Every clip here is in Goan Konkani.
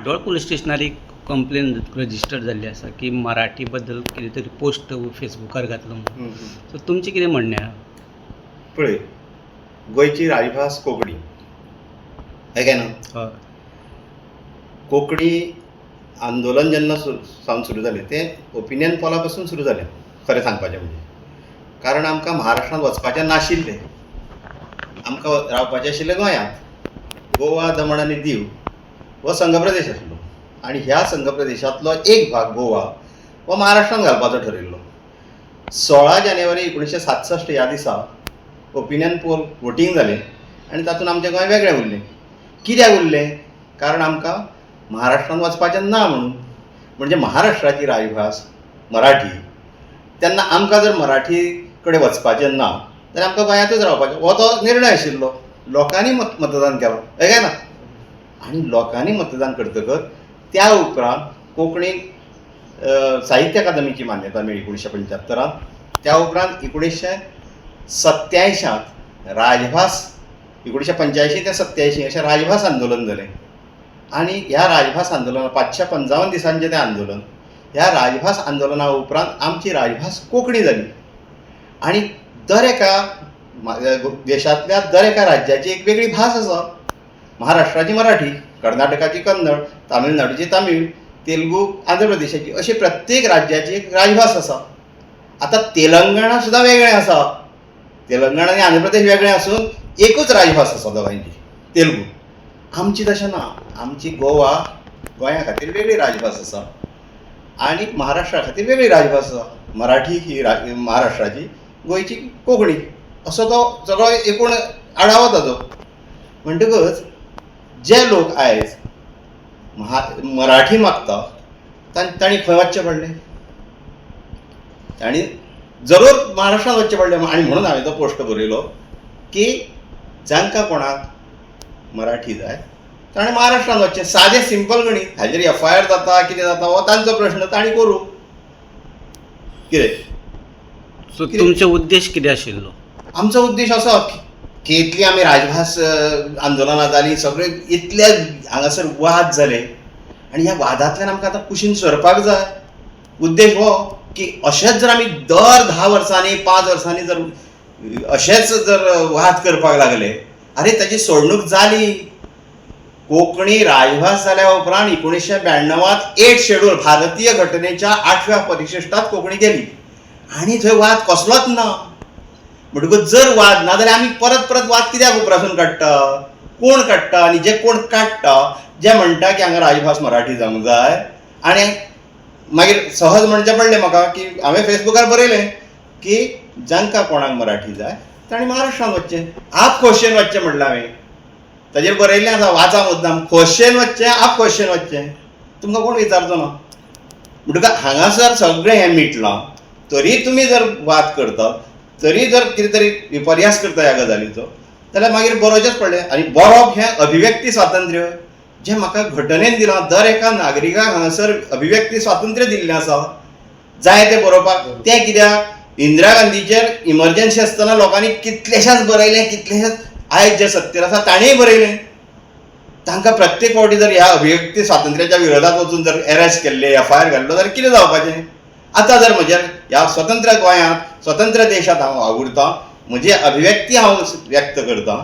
म्हाड्डोळ पुलीस स्टेशनार एक कंप्लेन रजिस्टर जाल्ली आसा की मराठी बद्दल कितें तरी पोस्ट फेसबुकार घातलो म्हणून. सो तुमचें कितें म्हणणें आहा? पळय, गोंयची राजभास कोंकणी, हय काय ना? हय. कोंकणी आंदोलन जेन्ना सावन सुरू जालें तें ओपिनियन पोला पासून सुरू जालें, खरें सांगपाचें म्हणजे. कारण आमकां महाराष्ट्रांत वचपाचें नाशिल्लें, आमकां रावपाचें आशिल्लें गोंयांत. गोवा, दमण आनी दीव हो संघ प्रदेश आसलो आनी ह्या संघ प्रदेशांतलो एक भाग गोवा हो महाराष्ट्रांत घालपाचो ठरयल्लो. 16 जानेवारी 1967 ह्या दिसा ओपिनियन पोल वोटींग जालें आनी तातूंत आमचें गोंय वेगळें उरलें. कित्याक उरलें? कारण आमकां महाराष्ट्रांत वचपाचें ना म्हणून. म्हणजे महाराष्ट्राची राजभास मराठी, तेन्ना आमकां जर मराठी कडेन वचपाचें ना जाल्यार आमकां गोंयांतूच रावपाचें, हो तो निर्णय आशिल्लो. लोकांनी मतदान केलां, हय काय ना? आनी लोकांनी मतदान करतकच त्या उपरांत कोंकणीक साहित्य अकादमीची मान्यता मेळ्ळी 1975. त्या उपरांत 1987 राजभास, 1985 ते 87 अशें राजभास आंदोलन जालें. आनी ह्या राजभास आंदोलना 555 दिसांचें तें आंदोलन. ह्या राजभास आंदोलना उपरांत आमची राजभास कोंकणी जाली. आनी दर एका देशांतल्या दर एका राज्याची एक वेगळी भास आसा. महाराष्ट्राची मराठी, कर्नाटकाची कन्नड, तामिळनाडूची तामीळ, तेलुगू आंध्र प्रदेशाची, अशी प्रत्येक राज्याची एक राजभास आसा. आतां तेलंगणा सुद्दां वेगळें आसा, तेलंगणा आनी आंध्र प्रदेश वेगळें आसून एकूच राजभास आसा दोगांयची, तेलुगू. आमची तशें ना, आमची गोवा, गोंया खातीर वेगळी राजभास आसा आनी महाराष्ट्रा खातीर वेगळी राजभास आसा. मराठी ही महाराष्ट्राची, गोंयची कोंकणी, असो तो सगळो एकूण आडावो ताजो. म्हणटकच जे लोक आयज मराठी मागता तांणी खंय वचचें पडलें? तांणी जरूर महाराष्ट्रांत वचचें पडलें. आनी म्हणून हांवें तो पोस्ट बरयलो की जांकां कोणाक मराठी जाय ताणें महाराष्ट्रांत वचचें. सादें सिंपल गणीत. हाजेर एफ I R जाता, कितें जाता हो तांचो प्रश्न, तांणी करूं कितें. सो तुमचो उद्देश कितें आशिल्लो? आमचो उद्देश असो की इतली आमी राजभास आंदोलनां जालीं, सगळे इतले हांगासर वाद जाले आनी ह्या वादांतल्यान आमकां आतां कुशीन सरपाक जाय. उद्देश हो की अशेंच जर आमी दर 10 वर्सांनी 5 वर्सांनी जर अशेंच जर वाद करपाक लागले, आरे ताजी सोडणूक जाली. कोंकणी राजभास जाल्या उपरांत 1992 8 शेड्यूल भारतीय घटनेच्या 8व्या परिशिश्टांत कोंकणी गेली आनी थंय वाद कसलोच ना. म्हणटकूच जर वाद ना जाल्यार आमी परत परत वाद कित्याक उप्रासून काडटा? कोण काडटा? आनी जे कोण काडटा जे म्हणटा की हांगा राजभास मराठी जावंक जाय. आनी मागीर सहज म्हणचें पडलें म्हाका की हांवें फेसबुकार बरयलें की जांकां कोणाक मराठी जाय तांणी महाराष्ट्रांत वचचें, आप खोशयेन वचचें म्हणलें हांवें. ताजेर बरयल्लें आसा, वाचा मुद्दाम, खोशयेन वचचें, आप खोशयेन वचचें, तुमकां कोण विचारचो ना. म्हणटकच हांगासर सगळें हें मिटलां तरी तुमी जर वाद करता, तरी जर कितें तरी विपर्यास करता ह्या गजालीचो, जाल्यार मागीर बरोवचेंच पडलें. आनी बरोवप हें अभिव्यक्ती स्वातंत्र्य जें म्हाका घटनेन दिलां, दर एका नागरिकाक हांगासर अभिव्यक्ती स्वातंत्र्य दिल्लें आसा, जाय तें बरोवपाक. तें कित्याक इंदिरा गांधीचेर इमर्जन्सी आसतना लोकांनी कितलेशेच बरयलें, कितलेशेच आयज जे सत्तेर आसा तांणीय बरयलें. तांकां प्रत्येक फावटी जर ह्या अभिव्यक्ती स्वातंत्र्याच्या विरोधात वचून जर एरेस्ट केल्ले, एफ I R घाल्लो जाल्यार कितें जावपाचें? आतां जर म्हज्या ह्या स्वतंत्र गोंयांत, स्वतंत्र देशांत हांव वावुरतां, म्हजी अभिव्यक्ती हांव व्यक्त करतां,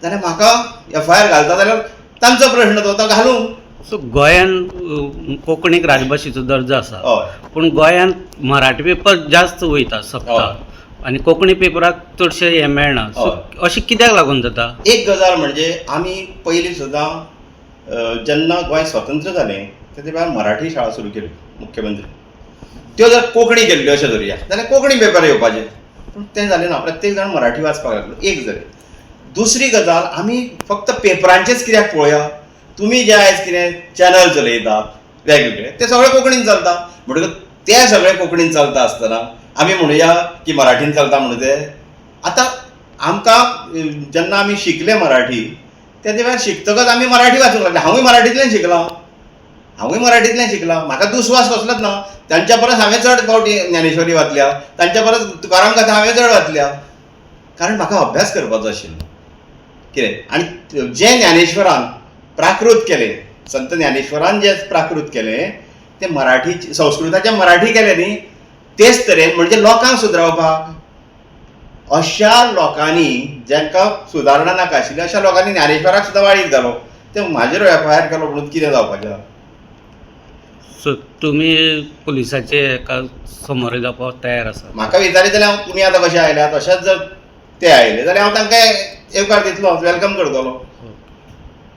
जाल्यार म्हाका एफ I R घालता जाल्यार तांचो प्रश्न तो, तो घालूं. सो गोंयान कोंकणीक राजभाशेचो दर्जो आसा, हय, पूण गोंयांत मराठी पेपर जास्त वयता सप्ता आनी कोंकणी पेपराक चडशें हें मेळना. सो अशें कित्याक लागून जाता? एक गजाल म्हणजे आमी पयलीं सुद्दां जेन्ना गोंय स्वतंत्र जालें तेजे वेळार मराठी शाळा सुरू केल्यो मुख्यमंत्री, त्यो जर कोंकणी केल्ल्यो अशें धरुया जाल्यार कोंकणी पेपर येवपाचे, पूण तें जालें ना. प्रत्येक जाण मराठी वाचपाक लागलो. एक जालें. दुसरी गजाल, आमी फक्त पेपरांचेच कित्याक पळोवया? तुमी जे आयज कितें चॅनल चलयता वेगवेगळे, ते सगळे कोंकणीन चलता. म्हणटकच ते सगळे कोंकणीन चलता आसतना आमी म्हणुया की मराठीन चलता म्हणून ते. आतां आमकां जेन्ना आमी शिकले मराठी, तेजे वेळार शिकतकच आमी मराठी वाचूंक लागले. हांवूय मराठींतल्यान शिकलां, हांवूय मराठींतल्यान शिकलां, म्हाका दुस्वास कसलोच ना. तांच्या परस हांवें चड फावटी ज्ञानेश्वरी वाचल्या, तांच्या परस तुकाराम कथा हांवें चड वाचल्या, कारण म्हाका अभ्यास करपाचो आशिल्लो कितें. आनी जें ज्ञानेश्वरान प्राकृत केलें संत ज्ञानेश्वरान जें प्राकृत केलें तें मराठी संस्कृताचें मराठी केलें न्ही, तेच तरेन म्हणजे लोकांक सुदरावपाक. अशा लोकांनी जांकां सुदारणा नाका आशिल्ली अशा लोकांनी ज्ञानेश्वराक सुद्दां वाळीत घालो. ते म्हाजेर एफआयआर केलो म्हणून कितें जावपाचें आहा? सो तुमी पुलिसाचे हेका समोर जावपाक तयार आसा? म्हाका विचारीत जाल्यार हांव, तुमी आतां कशे आयल्यात तशेंच जर ते आयले जाल्यार हांव तांकां येवकार दितलो, welcome करतलो.